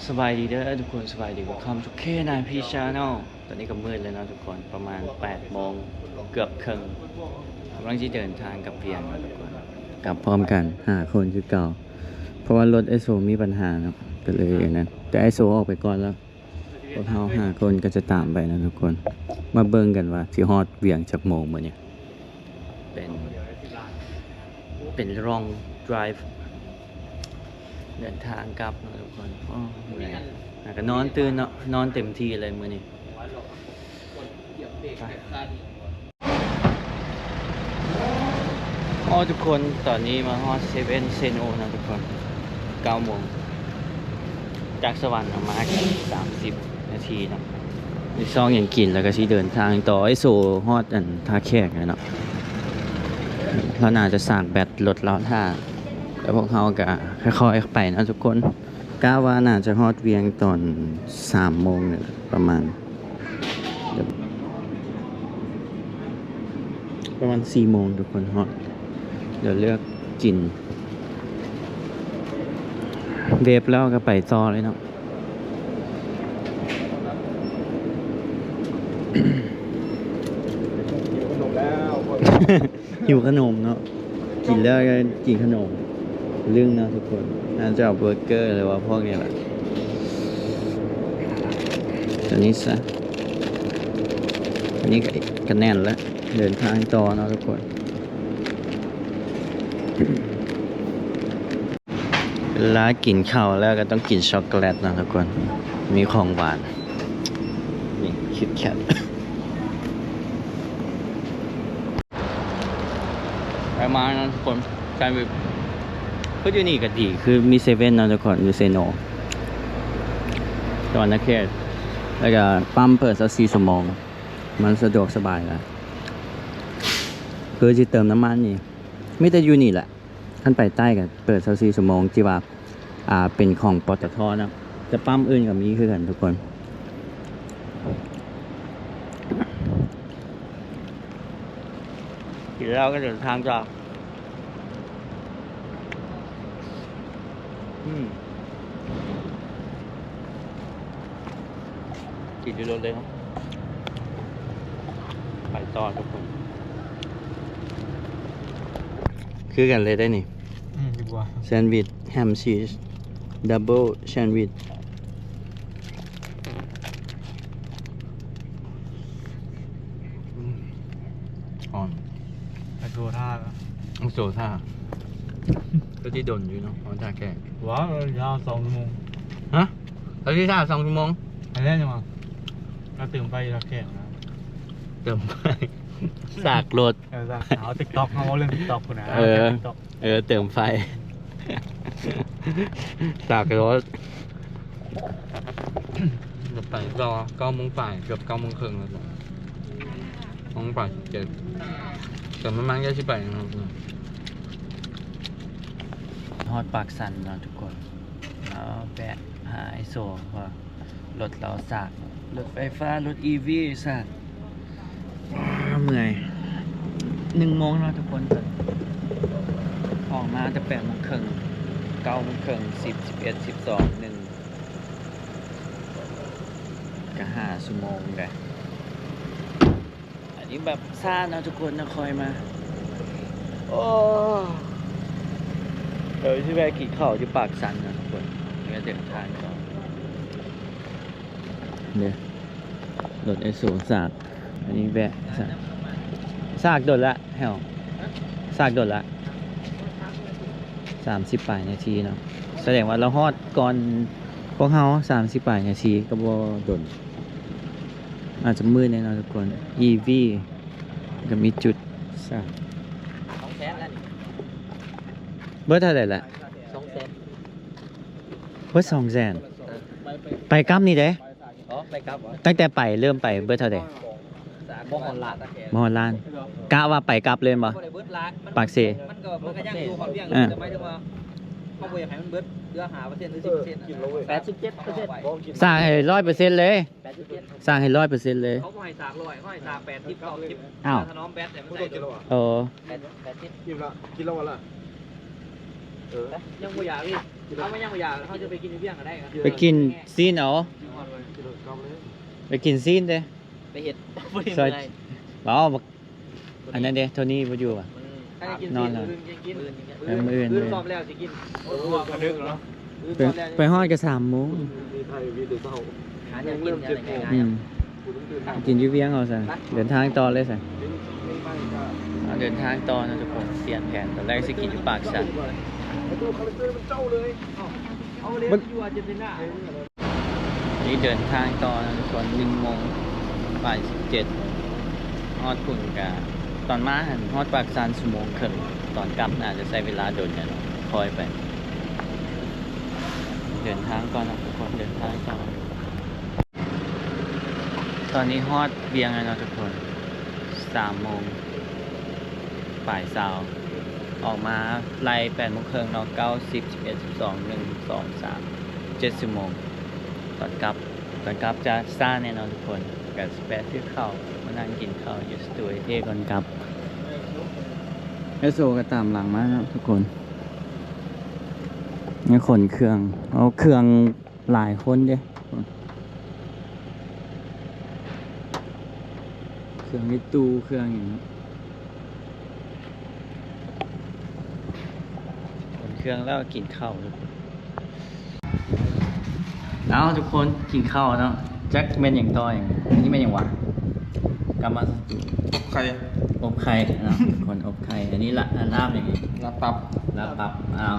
ສະບາຍດີເດີທຸກຄົນ ສະບາຍດີ Welcome to K nine P Channel. ຕອນນີ້ກໍມືດແລ້ວເນາະທຸກຄົນ ປະມານແປດໂມງເກືອບເຄິ່ງ ກຳລັງຊິເດີນທາງກັບວຽງເນາະທຸກຄົນ ກັບພ້ອມກັນຫ້າຄົນຄືເກົ່າ ເພາະວ່າລົດອ້າຍໂສມີບັນຫາເນາະ ກໍເລີຍອັນນັ້ນ ແຕ່ອ້າຍໂສອອກໄປກ່ອນແລ້ວ ພວກເຮົາຫ້າຄົນກໍຈະຕາມໄປເນາະທຸກຄົນ ມາເບິ່ງກັນວ່າຊິຮອດວຽງຈັກໂມງມື້ນີ້. ເປັນ ເປັນ long drive ເດີນທາງກັບເນາະທຸກຄົນ. ໂອ້ ເມື່ອຍ ຫາກໍນອນຕື່ນເນາະ ນອນເຕັມທີ່ເລີຍມື້ນີ້. ໄປ ໂອ້ ທຸກຄົນ ຕອນນີ້ມາຮອດເຊເວັ່ນເຊໂນເນາະທຸກຄົນ ເກົ້າໂມງ ຈາກສະຫວັນເອົາມາສາມສິບນາທີເນາະ ໄດ້ຊອງຫຍັງກິນ ແລ້ວກໍຊິເດີນທາງຕໍ່ ໄອ້ໂສຮອດອັນທ່າແຂກແລ້ວເນາະ ລາວໜ້າຈະສາກແບັດລົດລາວຖ້າ ແລ້ວພວກເຮົາກໍຄ່ອຍໆໄປເນາະທຸກຄົນ. ກະວ່າໜ້າຈະຮອດວຽງຕອນສາມໂມງນີ້ແຫຼະ ປະມານ ປະມານສີ່ໂມງທຸກຄົນຮອດ. ດຽວເລືອກກິນ ເວັບແລ້ວກໍໄປຕໍ່ເລີຍເນາະ. ຫິວຂະໜົມເນາະ ກິນແລ້ວກໍກິນຂະໜົມ ລຶ້ງເນາະທຸກຄົນ. ໜ້າຈະເອົາເບີເກີ ຫຼືວ່າພວກນີ້ແຫຼະ ອັນນີ້ຊະ ອັນນີ້ກໍ ກໍແໜ້ນແລ້ວ ເດີນທາງຕໍ່ເນາະທຸກຄົນ. ເວລາກິນເຂົ້າແລ້ວກໍຕ້ອງກິນຊັອກໂກແລັດເນາະທຸກຄົນ ມີຂອງຫວານ ນີ້ຄິດແຄດ ໄປມາເນາະທຸກຄົນ ແຊນວິດ ຄືຢູ່ນີ້ກໍດີ ຄືມີເຊເວັ່ນເນາະທຸກຄົນ ຢູ່ເຊໂນ ສະຫວັນນະເຂດ ແລ້ວກໍປ້ຳເປີດຊາວສີ່ຊົ່ວໂມງ ມັນສະດວກສະບາຍຫຼາຍ ຄືຊິເຕີມນ້ຳມັນນີ້ ມີແຕ່ຢູ່ນີ້ແຫຼະ. ຄັນໄປໃຕ້ກໍເປີດຊາວສີ່ຊົ່ວໂມງ ທີ່ວ່າ ອ່າ ເປັນຂອງ ປຕທ ເນາະ ແຕ່ປ້ຳອື່ນກໍມີຄືກັນທຸກຄົນ. ກິນແລ້ວກໍເດີນທາງຕໍ່ ອືມ. ກິນຢູ່ລົດເລີຍເນາະ ໄປຕໍ່ທຸກຄົນ ຄືກັນເລີຍໄດ໋ນີ້ ອືມ ດີກວ່າ ແຊນວິດແຮມຊີສ ດັບເບິນແຊນວິດ ອືມ ຫອມ ໄປໂຊທ່າ ໂຊທ່າ ກໍຊິດົນຢູ່ເນາະ ເອົາທ່າແຂກ ວ້າວ ຍາວສອງຊົ່ວໂມງ ຮະ? ເຮົາຊິຖ້າສອງຊົ່ວໂມງ ອັນນັ້ນຫຍັງວະ? ກໍເຕີມໄຟຢູ່ທ່າແຂກນະ ເຕີມໄຟ ສາກລົດ ເອີ ສາກ ເອົາຕິກຕັອກ ເຮົາເວົ້າເລື່ອງຕິກຕັອກພຸ້ນນະ ເອີ ເອີ ເຕີມໄຟ ສາກລົດ ໄປຕໍ່ ເກົ້າໂມງປາຍ ເກືອບເກົ້າໂມງເຄິ່ງແລ້ວ ເກົ້າໂມງປາຍສິບເຈັດ ແຕ່ມັນມາໃກ້ຊິໄປແລ້ວເນາະ ຮອດປາກຊັນເນາະທຸກຄົນ ແລ້ວແວະຫາໄອ້ໂຊ ເພາະວ່າລົດລາວສາກ ລົດໄຟຟ້າ ລົດອີວີສາກ ເມື່ອຍ ໜຶ່ງໂມງເນາະທຸກຄົນ ອອກມາແຕ່ແປດໂມງເຄິ່ງ ເກົ້າໂມງເຄິ່ງ ສິບ ສິບເອັດ ສິບສອງ ໜຶ່ງ ກໍຫ້າຊົ່ວໂມງໄດ໋ ອັນນີ້ແບບຊ້າເນາະທຸກຄົນ ນະ ຄ່ອຍມາ ໂອ້ ເອີ ຊິແວະກິນເຂົ້າຢູ່ປາກຊັນເນາະທຸກຄົນ ແລ້ວກໍເດີນທາງຕໍ່ ເດີ ລົດໄອ້ໂສສາກ ອັນນີ້ແວະ ສາກ ສາກດົນລະ ແຮວ ສາກດົນລະ ສາມສິບປາຍນາທີເນາະ ສະແດງວ່າລາວຮອດກ່ອນພວກເຮົາສາມສິບປາຍນາທີ ກໍບໍ່ດົນ ອາດຈະມືດແນ່ເນາະທຸກຄົນ ອີວີ ກໍມີຈຸດສາກ ສອງແສນແລ້ວນີ້ ເບິດເທົ່າໃດລະ? ສອງແສນ ເບິດສອງແສນ ເອີ ໄປກັບນີ້ເດ້ ອໍ ໄປກັບຫວາ? ຕັ້ງແຕ່ໄປ ເລີ່ມໄປເບິດເທົ່າໃດ? ບໍ່ຮອດລ້ານ ບໍ່ຮອດລ້ານ ກະວ່າໄປກັບເລີຍແມ່ນບໍ່? ບໍ່ໄດ້ເບິດລ້ານ ປາກເຊ ມັນກໍ ມັນກໍຍັງຢູ່ຮອດວຽງ ເອີ ແຕ່ໝາຍເຖິງວ່າ ເຮົາບໍ່ຢາກໃຫ້ມັນເບິດ ເຫຼືອຫ້າເປີເຊັນ ຫຼື ສິບເປີເຊັນ ແປດສິບເຈັດເປີເຊັນ ສ້າງໃຫ້ຮ້ອຍເປີເຊັນເລີຍ ແປດສິບເຈັດ ສ້າງໃຫ້ຮ້ອຍເປີເຊັນເລີຍ ເຂົາບໍ່ໃຫ້ສາກຮ້ອຍ ເຂົາໃຫ້ສາກແປດສິບ ເກົ້າສິບ ອ້າວ ຖະໜອມແບັດໃຫ້ມັນໄດ້ໂດນ ໂອ້ ແປດ ແປດສິບ ກິນລະ ກິນລະວັນລະ ເອີ ຍັງບໍ່ຢາກອີກ ເຮົາບໍ່ຍັງບໍ່ຢາກ ເຮົາຈະໄປກິນຢູ່ວຽງກໍໄດ້ ໄປກິນຊີ້ນເອົາ ໄປກິນຊີ້ນເດ້ ໄປເຮັດ ບໍ່ໄດ້ເມື່ອຍ ເອົາ ອັນນັ້ນເດ້ ໂທນີ້ບໍ່ຢູ່ຫວາ? ອືມ ໃຜກິນຊີ້ນ ນອນແລ້ວ ມື້ອື່ນກິນ ມື້ອື່ນກິນ ເອີ ມື້ອື່ນ ມື້ອື່ນ ມື້ອື່ນສອບແລ້ວຊິກິນ ໂອ້ ໂອ້ ກະດຶກເນາະ ໄປ ໄປຮອດກະສາມໂມງ ມີໄທມີແຕ່ເຊົ້າ ຫາແນວກິນແນວນັ້ນ ອືມ ກິນຢູ່ວຽງເອົາຊະ ເດີນທາງຕໍ່ເລີຍຊະ ເຮົາເດີນທາງຕໍ່ນະທຸກຄົນ ປ່ຽນແຜນ ຕອນແລກຊິກິນຢູ່ປາກຊັນ ນີ້ເດີນທາງຕໍ່ນະທຸກຄົນ ໜຶ່ງໂມງປາຍສິບເຈັດ ຮອດພຸ້ນກະ ຕອນມາຫັ້ນຮອດປາກຊັນຊົ່ວໂມງເຄິ່ງ ຕອນກັບໜ້າຈະໃຊ້ເວລາດົນແນ່ນອນ ຄ່ອຍໄປ ເດີນທາງຕໍ່ນະທຸກຄົນ ເດີນທາງຕໍ່ ຕອນນີ້ຮອດວຽງແລ້ວເນາະທຸກຄົນ ສາມໂມງປາຍຊາວ ອອກມາໄລ່ແປດໂມງເຄິ່ງເນາະ ເກົ້າ ສິບ ສິບເອັດ ສິບສອງ ໜຶ່ງ ສອງ ສາມ ເຈັດຊົ່ວໂມງ ຕອນກັບ ຕອນກັບຈະຊ້າແນ່ນອນທຸກຄົນ ກະຊິແປຊື້ເຂົ້າ ມານັ່ງກິນເຂົ້າຢູ່ສະຕູເອເທກ່ອນກັບ ເອສໂອກະຕາມຫຼັງມາເນາະທຸກຄົນ ຍັງຂົນເຄື່ອງ ເອົາເຄື່ອງ ຫຼາຍຄົນເດ້ ເຄື່ອງໃນຕູ້ ເຄື່ອງຫຍັງ ຂົນເຄື່ອງແລ້ວກິນເຂົ້າ ເອົາທຸກຄົນ ກິນເຂົ້າເນາະ ຈັກແມ່ນຫຍັງຕໍ່ຫຍັງ ອັນນີ້ແມ່ນຫຍັງຫວາ? ກັບມາ ອົບໄຂ່ ອົບໄຂ່ເນາະ ຄົນອົບໄຂ່ ອັນນີ້ລາບຫຍັງ? ລາບຕັບ ລາບຕັບ ເອົາ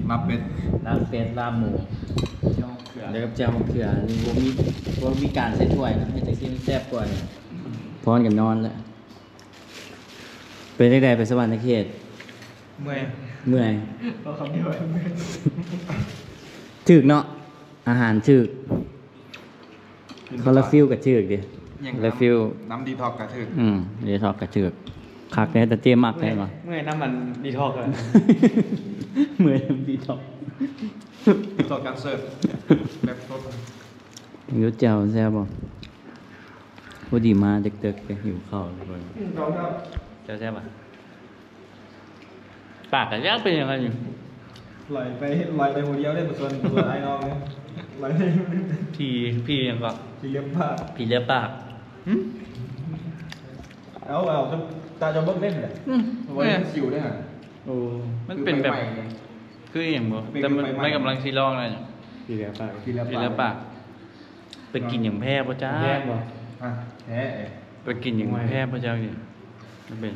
ລາບເປັດ ລາບເປັດ ລາບໝູ ແຈ່ວມະເຂືອ ແລ້ວກັບແຈ່ວມະເຂືອ ນີ້ບໍ່ມີ ບໍ່ມີການໃສ່ຖ້ວຍນະ ເຮັດຈັ່ງຊີ້ມັນແຊບກວ່າ ພ້ອນກັນນອນແຫຼະ ເປັນຈັ່ງໃດໄປສະຫວັນນະເຂດ? ເມື່ອຍ ເມື່ອຍ ເວົ້າຄຳດຽວ ຖືກເນາະ ອາຫານຖືກ ຄອລລາຟິວກະຖືກເດ ຄອລລາຟິວ ນ້ຳດີທັອກກະຖືກ ອືມ ດີທັອກກະຖືກ ຄັກແດ່ ຕາເຈ້ມັກແດ່ບໍ່? ເມື່ອຍນຳອັນດີທັອກ ເມື່ອຍນຳດີທັອກ ດີທັອກການເສີບແບບສົດ ຢູ່ແຈ່ວແຊບບໍ່? ພໍດີມາເດິກໆ ກະຫິວເຂົ້າເລີຍ ອືມ ແຈ່ວແຊບບໍ່? ປາກກະຢາກເປັນຫຍັງກັນຢູ່ ໄຫຼໄປ ໄຫຼໄປຫົວດຽວເດ້ ບໍ່ຊວນ ບໍ່ຊວນອ້າຍນ້ອງເດ້ ໄຫຼ ຜີ ຜີຫຍັງເກາະ ຜີເລັບປາກ ຜີເລັບປາກ ຫື ເອົາ ເອົາ ຕາຈະເບິ່ງເດ້ ອື ບໍ່ໄດ້ຊິວເດ້ຫັ້ນ ໂອ້ ມັນເປັນແບບ ຄືຫຍັງບໍ່ ແຕ່ມັນ ມັນກຳລັງຊິລອງນະ ຜີເລັບປາກ ຜີເລັບປາກ ໄປກິນຫຍັງແພ້ບໍ່ຈັກ ແພ້ບໍ່ ຮະ ແພ້ ໄປກິນຫຍັງແພ້ບໍ່ຈັກນີ້ ມັນເປັນ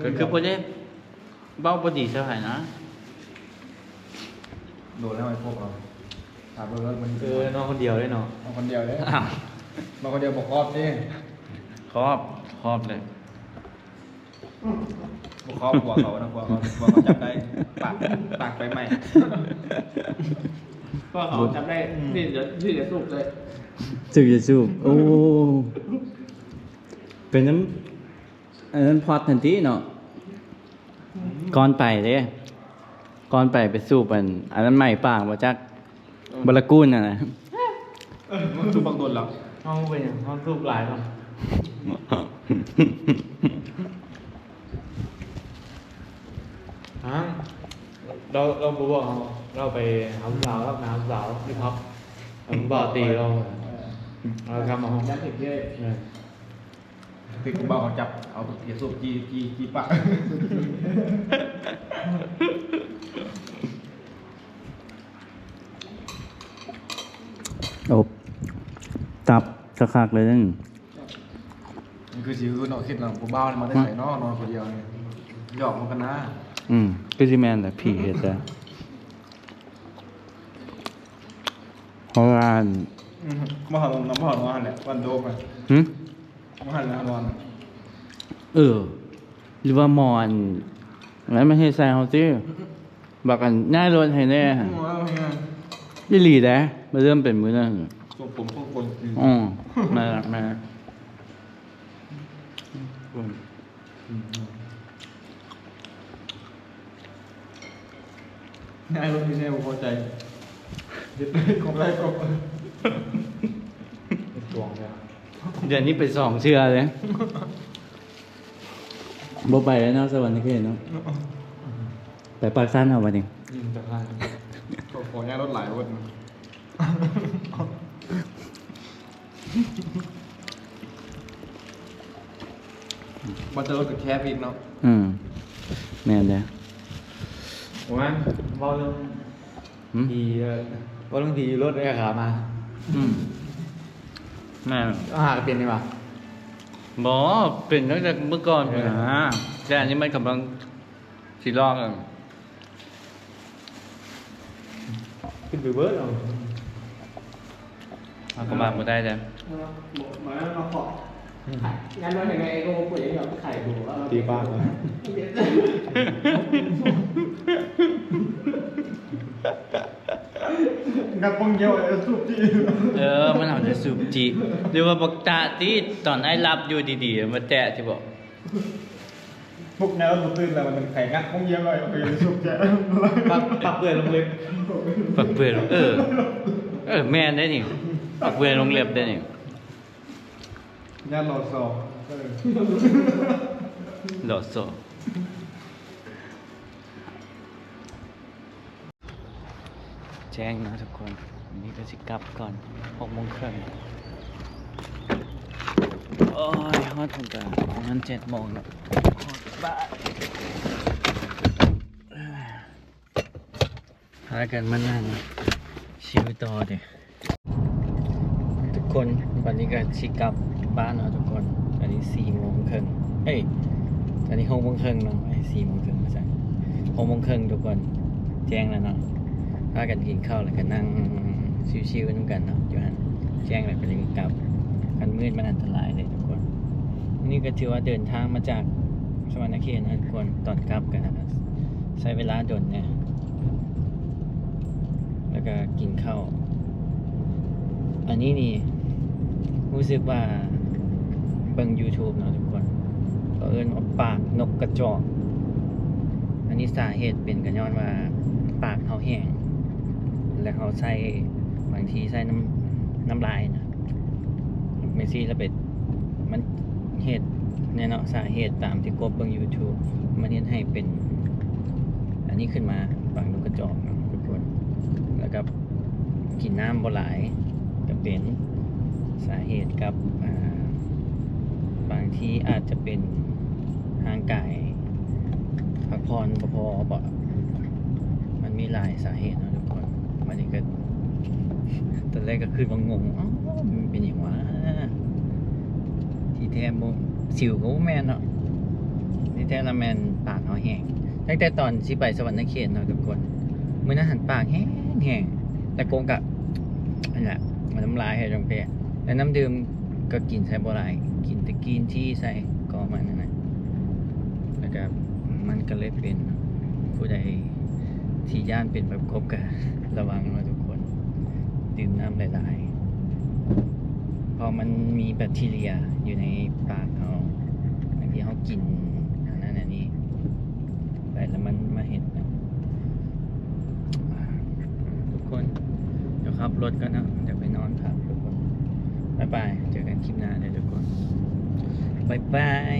ກະຄືບໍ່ໄດ້ເວົ້າບໍ່ດີໃສ່ໃຜນະ ໂດນແລ້ວໄອ້ພວກເຮົາ ຖາມເບິ່ງເລີຍ ເອີ ນອນຄົນດຽວເດ້ເນາະ ນອນຄົນດຽວເດ້ ອ້າວ ນອນຄົນດຽວບໍ່ຄອບເດ້ ຄອບ ຄອບເລີຍ ບໍ່ເຄາະຜົວເຂົານະ ຜົວເຂົາ ຜົວເຂົາຈັບໄດ້ ປາກ ປາກໄຟໄໝ້ ຜົວເຂົາຈັບໄດ້ ອືມ ທີ່ຈະ ທີ່ຈະສູບເລີຍ ຖືກຈະສູບ ໂອ້ ເປັນນຳ ອັນນັ້ນພອດທັນທີເນາະ ອືມ ກ່ອນໄປເດ້ ກ່ອນໄປ ໄປສູບອັນ ອັນນັ້ນໄໝ້ປາກບໍ່ຈັກ ບາລະກູນຫັ້ນນະ ເອີ ມັນສູບບັກດົນແລ້ວ ເຮົາເປັນຫຍັງ ເຮົາສູບຫຼາຍເນາະ ຮະ ລາວ ລາວບໍ່ບອກເຮົາ ລາວໄປຫາຜູ້ສາວ ລາວໄປຫາຜູ້ສາວຢູ່ຜັບ ແລ້ວຜູ້ບ່າວຕີລາວ ເອີ ລາວກັບມາຫ້ອງ ເອີ ຖືກຜູ້ບ່າວເຂົາຈັບ ເອົາຢາສູບຈີ່ ຈີ່ ຈີ່ປາກ ໂອ້ ຕັບຄັກໆເລີຍເດ້ ມັນຄືຊິຮືເນາະ ຄິດເນາະ ຜູ້ບ່າວນີ້ມາແຕ່ໃສເນາະ ນອນຜູ້ດຽວນີ້ ຢອກມັນກັນນາ ອືມ ຄືຊິແມ່ນແຫຼະ ຜີເຮັດແຫຼະ ເພາະວ່າ ອືມ ມາຫານອນ ມາຫານອນຫັ້ນແຫຼະ ວັນໂດກ ຫື ມາຫານອນ ເອີ ຫຼືວ່າໝໍອັນນັ້ນມັນເຮັດໃສ່ເຮົາຕິ ບັກອັນຍ້າຍລົດໃຫ້ແດ່ ອືມ ອີ່ຫຼີເດ້ ມາເລີ່ມເປັນມື້ນັ້ນ ຊົງຜົມຄົນ ອືມ ແມ່ນລະ ແມ່ນ ອືມ ນາຍລົດນີ້ແນ່ບໍ່ພໍໃຈ ເຮັດໄດ້ຄົບໄດ້ຄົບ ເປັນຊ່ວງເດີ ເດືອນນີ້ໄປສອງເທື່ອເລີຍ ບໍ່ໄປແລ້ວເນາະ ສະຫວັນນະເຂດເນາະ ໄປປາກຊັນເອົາບັດນີ້ ອືມ ຂອ ຂໍຍ່າງລົດຫຼາຍໂພດ ບໍ່ເຈີລົດກໍແຄບອີກເນາະ. ອືມ ແມ່ນເດ້. ໂອ້ຍ ເວົ້າເລື່ອງ ຫືມ? ຜີ ເອີ ເວົ້າເລື່ອງຜີຢູ່ລົດ ເອີ ຂາມາ. ອືມ ແມ່ນ. ເຮົາຫາກໍເປັນນີ້ຫວາ? ບໍ່ ເປັນຕັ້ງແຕ່ເມື່ອກ່ອນ ເອີ ພຸ້ນນະ ແຕ່ອັນນີ້ມັນກຳລັງຊິລອກ ຂຶ້ນໄປເບີດເອົາ ເຮົາກໍມາບໍ່ໄດ້ເດ້. ມາ ມາເຄາະ ອືມ ງານວັນແຫ່ງໃນກໍບໍ່ເປີດຫຍັງດອກ ໄຂບໍ່ ຕີປາກ ງັດປົງດຽວ ເອີ ສູບຈີ່ ເອີ ມັນເອົາແຕ່ສູບຈີ່ ຫຼືວ່າບັກຕະຕິ ຕອນອ້າຍຫຼັບຢູ່ດີໆ ມາແຕະທີ່ບໍ? ປຸກແນວບໍ່ຕື່ນແລ້ວ ມັນໄຂງັດປົງດຽວໜ້ອຍ ເອົາໄປສູບແຈະ ປັກ ປັກເປືອຍລົງເລັບ ປັກເປືອຍ ເອີ ເອີ ແມ່ນເດ້ນີ້ ປັກເປືອຍລົງເລັບເດ້ນີ້ ຍາຫຼໍ່ສໍ ເອີ ຫຼໍ່ສໍ. ແຈ້ງເນາະທຸກຄົນ ວັນນີ້ກໍຊິກັບກ່ອນ ຫົກໂມງເຄິ່ງ. ໂອ້ຍ ຮອດພຸ້ນກະປະມານເຈັດໂມງແລ້ວ ຮອດບ້ານ ພາກັນມານັ່ງຊິວຕໍ່ເດ້. ທຸກຄົນ ບັດນີ້ກໍຊິກັບບ້ານເນາະທຸກຄົນ ອັນນີ້ສີ່ໂມງເຄິ່ງ ເອີຍ ອັນນີ້ຫົກໂມງເຄິ່ງເນາະ ເອີຍ ສີ່ໂມງເຄິ່ງວ່າຊັ້ນ ຫົກໂມງເຄິ່ງທຸກຄົນ ແຈ້ງແລ້ວເນາະ ພາກັນກິນເຂົ້າ ແລ້ວກໍນັ່ງຊິວໆນຳກັນເນາະ ຢູ່ຫັ້ນ ແຈ້ງແລ້ວກໍໄດ້ກັບ ຄັນມືດມັນອັນຕະລາຍເດ້ທຸກຄົນ. ນີ້ກໍຖືວ່າເດີນທາງມາຈາກສະຫວັນນະເຂດນະທຸກຄົນ ຕອນກັບກໍໃຊ້ເວລາດົນແດ່ ແລ້ວກໍກິນເຂົ້າ ອັນນີ້ນີ້ ຮູ້ສຶກວ່າເບິ່ງ YouTube ເນາະທຸກຄົນ ເຂົາເອີ້ນວ່າປາກນົກກະຈອກ ອັນນີ້ສາເຫດເປັນກໍຍ້ອນວ່າປາກເຮົາແຫ້ງ ແລ້ວເຮົາໃຊ້ ບາງທີໃຊ້ນ້ຳ ນ້ຳລາຍນະ ແມ່ນຊີ້ລະເປັນ ມັນເຮັດແນ່ເນາະ ສາເຫດຕາມທີ່ກົບເບິ່ງ YouTube ມັນເຮັດໃຫ້ເປັນອັນນີ້ຂຶ້ນມາ ປາກນົກກະຈອກເນາະທຸກຄົນ ແລ້ວກໍກິນນ້ຳບໍ່ຫຼາຍ ກໍເປັນສາເຫດກັບ ອ່າ ບາງທີອາດຈະເປັນຮ່າງກາຍພັກຜ່ອນບໍ່ພໍບໍ ມັນມີຫຼາຍສາເຫດເນາະທຸກຄົນ ບັດນີ້ກໍ ຕອນແລກກໍຄືວ່າງົງ ອ້າວ ມັນເປັນຫຍັງຫວາ? ທີ່ແທ້ບໍ່ ສິວກໍບໍ່ແມ່ນເນາະ ທີ່ແທ້ລະແມ່ນປາກເຮົາແຫ້ງ ຕັ້ງແຕ່ຕອນຊິໄປສະຫວັນນະເຂດເນາະທຸກຄົນ ມື້ນັ້ນຫັ້ນປາກແຫ້ງໆ ແລ້ວກົງກະ ອັນນັ້ນລະ ນ້ຳລາຍໃຫ້ລົງແປ ແລ້ວນ້ຳດື່ມ ກໍກິນໃສ່ບໍ່ຫຼາຍ ກິນແຕ່ກຣີນທີໃສ່ກໍມັນນັ້ນນະ ແລ້ວກໍມັນກໍເລີຍເປັນ ຜູ້ໃດທີ່ຢ້ານເປັນແບບກົບກໍລະວັງເນາະທຸກຄົນ ດື່ມນ້ຳຫຼາຍໆ ເພາະມັນມີແບັກທີເຣຍຢູ່ໃນປາກເຮົາ ບາງທີເຮົາກິນອັນນັ້ນອັນນີ້ໄປແລ້ວມັນມາເຮັດ ອ່າ ທຸກຄົນ ດຽວຂັບລົດກ່ອນເນາະ ດຽວໄປນອນພັກທຸກຄົນ ບາຍບາຍ ເຈີກັນຄລິບໜ້າເດີທຸກຄົນ ບາຍບາຍ.